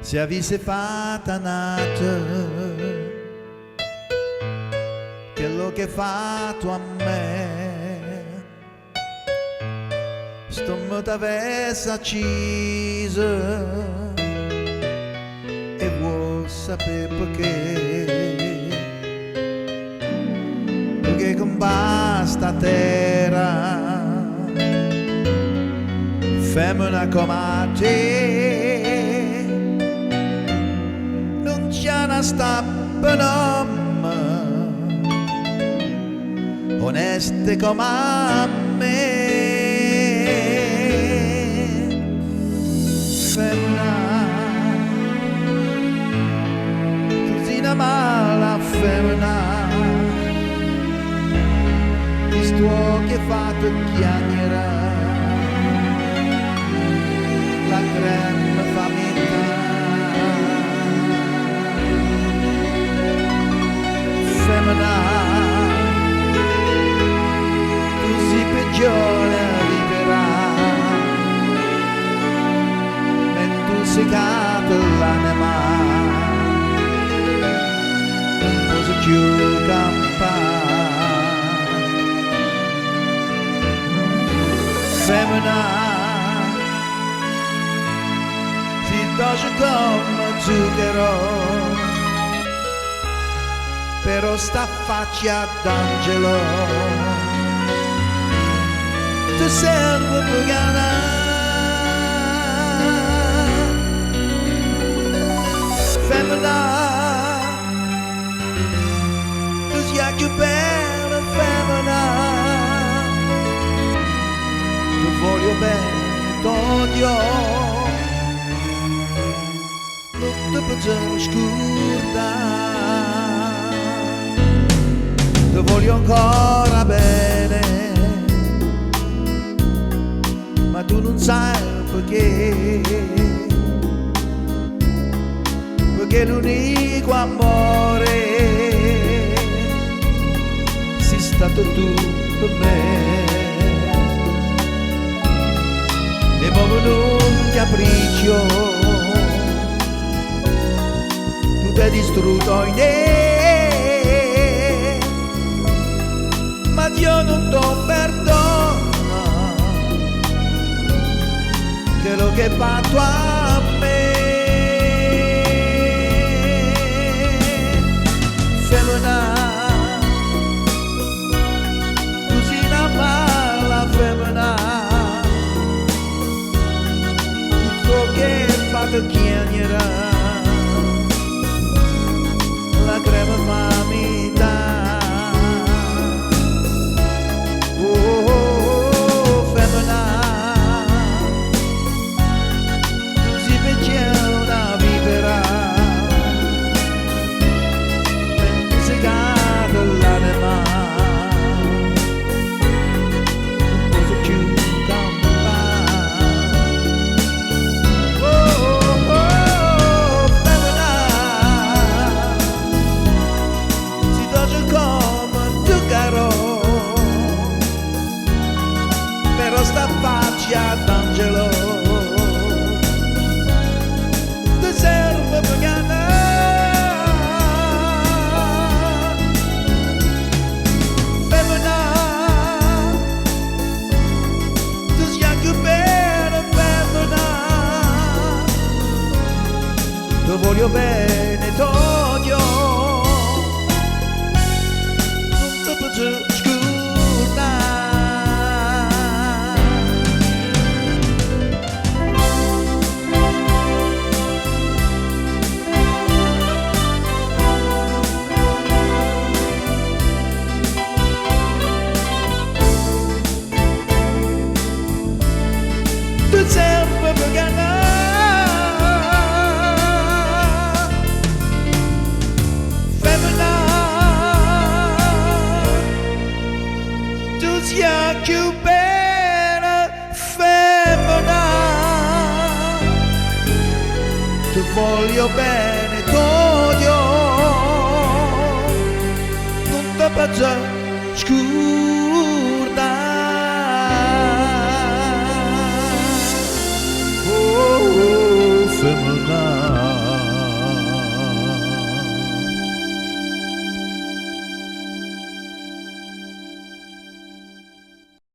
Se avisse fatt' a n'ato chello che fatto a me, st'ommo t'avesse acciso e vuò sapè pecchè? Pecchè 'ncopp'a sta terra femmena comme a te nun ce ne sta pe n'ommo onesto comme a me. Femmena, tu si' na mala femmena, chist'uocchie fatto chiagnere, lacreme fa metà. Femmena, tu si' peggio 'e na vipera, m'hê 'ntussecato l'anema, nun pozzo cchiù campà. Femmena, si' doce comme 'o zucchero, però sta faccia d'angelo te serve pe 'ngannà. Femmena, tu si' 'a cchiù bella femmena, te voglio bene, t'odio, nun te pozzo scurdà. Te voglio ancora bene, ma tu nun sai pecchè, perché l'unico amore sei stato tu per me. E mo un capriccio tu t'hai distrutto in me, ma Dio non te perdona quello che hai fatto a me. Femmena, tu sei una mala femmina, tutto che hai fatto chiagnere, lacrime fa metà. Oh, oh, oh, femmina, tu si' peggio 'e na vipera, m'hê 'ntussecato l'anema, nun pozzo cchiù campà. Oh, oh, oh, femmina, si' doce comme 'o zucchero, però sta faccia d'angelo te serve pe 'ngannà. Femmina, tu si' 'a cchiù bella femmina, te voglio bene, t'odio, nun te pozzo scurdà. Te serve pe 'ngannà. Femmina, tu si' 'a cchiù bella femmina, te voglio bene, t'odio, nun te pozzo scurdà.